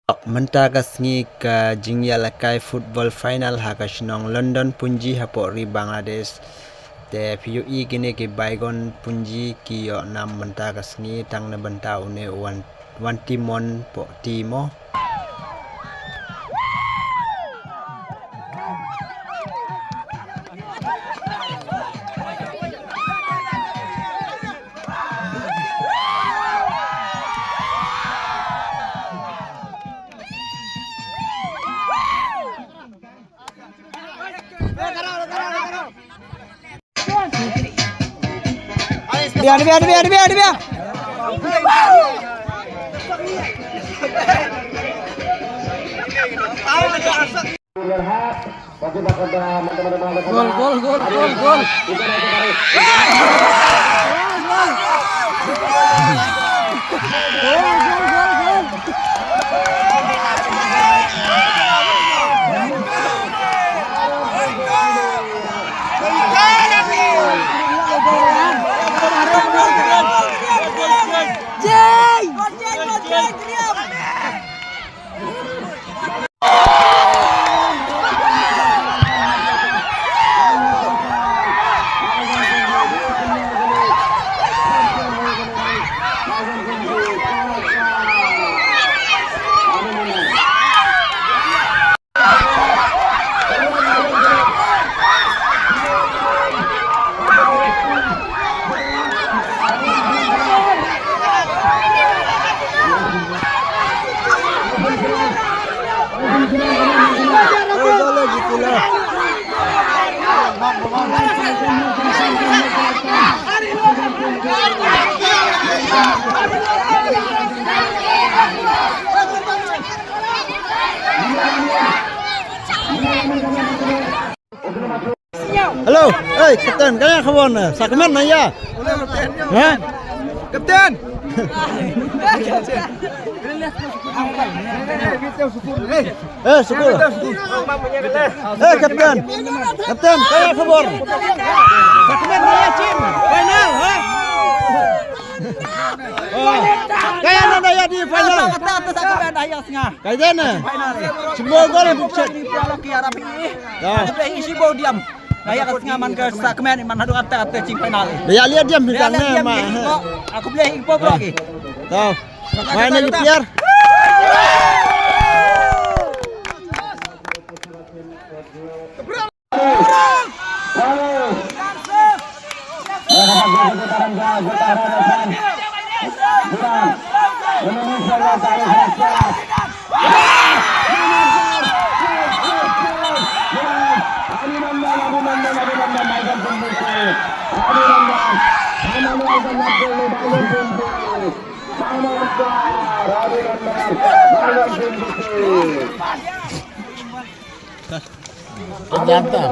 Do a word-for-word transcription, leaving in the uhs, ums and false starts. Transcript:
Mynta ka sngi ka jingïalehkai football final ha ka shnong London Punji hapoh ri Bangladesh. Te phi ïohi kine ki bygone Punji ki ïoh nam mynta ka sngi tang na bynta une u wan, wan timon poh timo. Biar, biar, biar, biar, biar. Gol, gol, gol, gol, gol. Hello, hey, Captain, kaya khawon na, sakmen na ya. Ha? Captain! Eh, syukur. Eh, Captain. Captain, kaya khawon. Sakmen na ya, chin. Final, ha? Oh. Kaya na ya di final. Kata, kata, kata, kata, kata, kata, Kaidene. Chimo gol bukchet. Ya. Isi bo diam. Kaya kat nga man ke sakmen man hadu kata kata ching final. Ya lihat diam. Ya, final lihat diam, ma. Aku boleh info bro ki. Tahu. Mana ni player? Jantan.